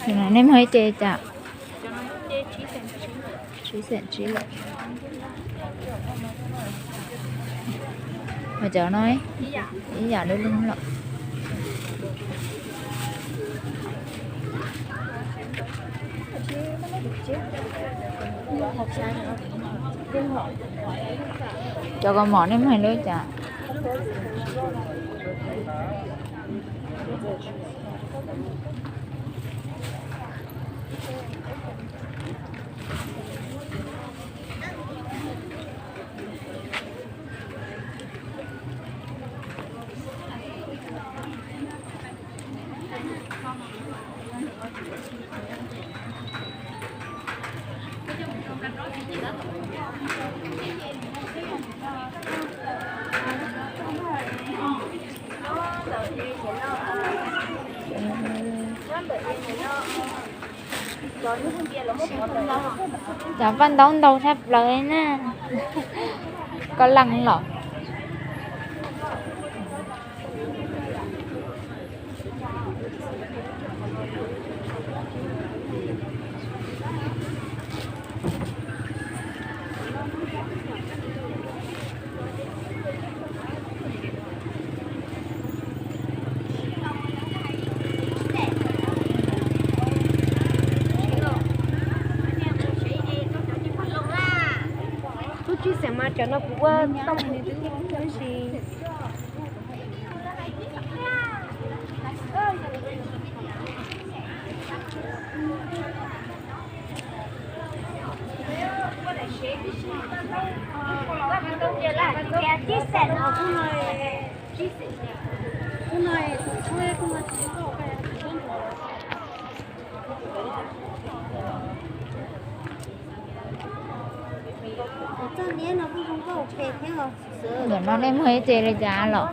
Nej muag ib ce cas? Tsib xeem tsib lawm. Ho cov no ib yam li lub lawm. Cov kaus mom nej muag li cas? Cov paj ntaub ntau tshaj plaws na. Koj leej los? Lub tsib xeem mas cov no kuv ua tau ib si. Ntawm no nej muag ib ce li cas los?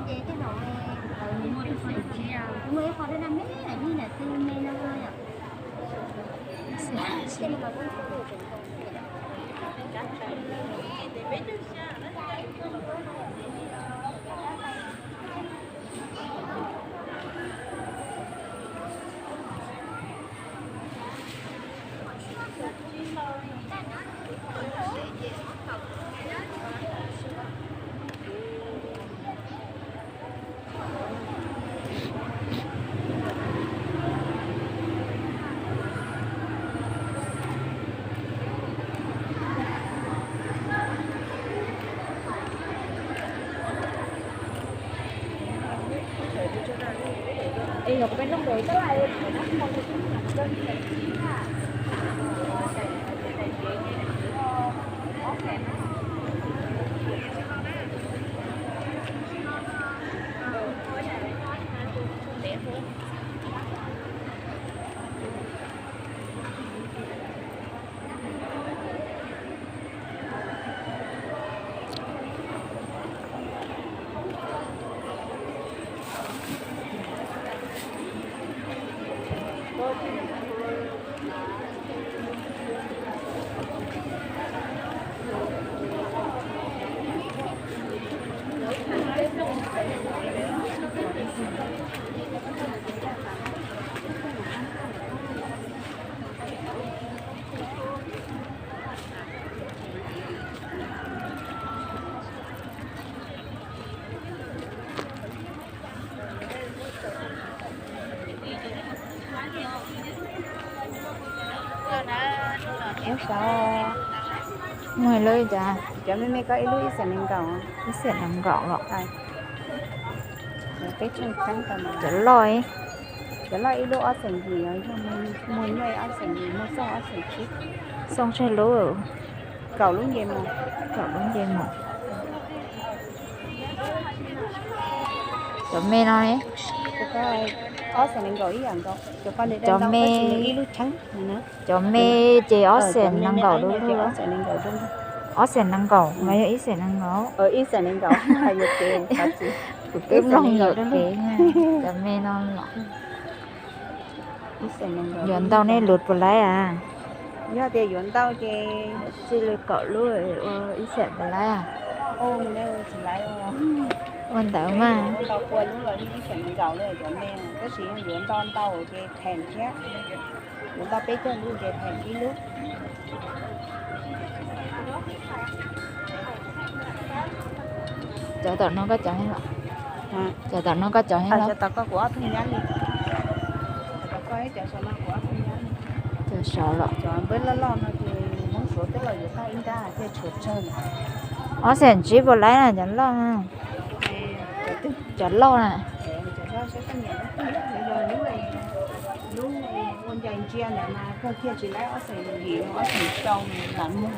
Muag lub cas? Cov me me ko ib lub ib xees nees nkaum. Ib xees nees nkaum los? Cov loj, cov loj ib lub ob xees yim, yog muag nyuaj ob xees yim, muag xooj ob xees tsib. Xooj tsawg lub? Kaum lub nce mus. Kaum lub nce mus. Cov me no ne? Ob xees nees nkaum ib yam nkaus. Cov me ib lub cheeb. Cov me ces ob xees nees nkaum lub lug. Ob xees nees nkaum mas yog ib xees nees nkaum. Kuv twb mloog yuam kev. Cov me no los? Yuav ntau nej luv puas laib a? Yog tias yuav ntau ces txij li kaum lub ua ib xees puas laib a? Ua ntawd mas. Ntau pua lub los yeej ib xees nees nkaum li cov me, tab sis yeej yuav nto ntau ces pheem thiab. Yuav nto peb caug lub ces pheem ib lub. Cov tom no koj cov, cov tom no koj cov, cov tom koj kuv ob tug nyab li. Cov sov los, cov npawb loj loj no ces Hmoob Suav twb los yuav tag ib nrab thiaj tshuav tsawg. Ob xees tsib puas laib na cov loj? Cov loj na. Lub ua ncaig ntsia ntawd mas kawg kiag tsis laib ob xees yim, ob xees rau lam muag.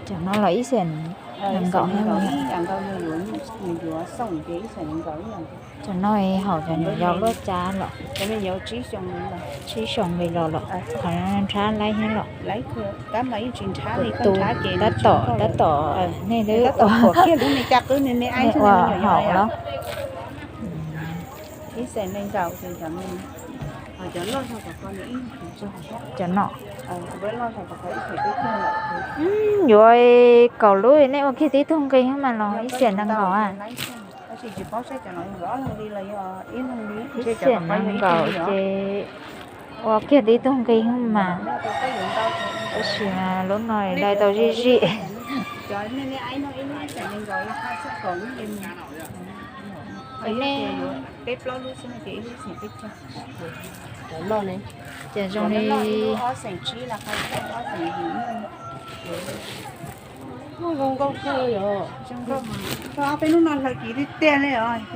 Cov no los ib xees nees nkaum, ib yam nkaus, nws yuav xoom ces ib xees nees nkaum ib yam. Cov no haum cov nyuam yaus luaj cas los? Cov me nyuam tsib xyoo li los los, qhov nrhab laib thiab los? Tab mas yeej tsis nrhab li, koj nrhab ces tab tom, tab tom nej twb ua kiag lub me caj qwb me me aib ua haum los. Ib xees nees nkaum ces cov, cov loj, cov no, yuav kaum lub nej ua kiag tib tug nqi mas los ib xees nees nkaum a. Ib xees nees nkaum ces ua kiag tib tug nqi mas, tab sis lub no dai tau zij zij. Ces zoo li peb lub no hlawv kiv tiag tiag li os.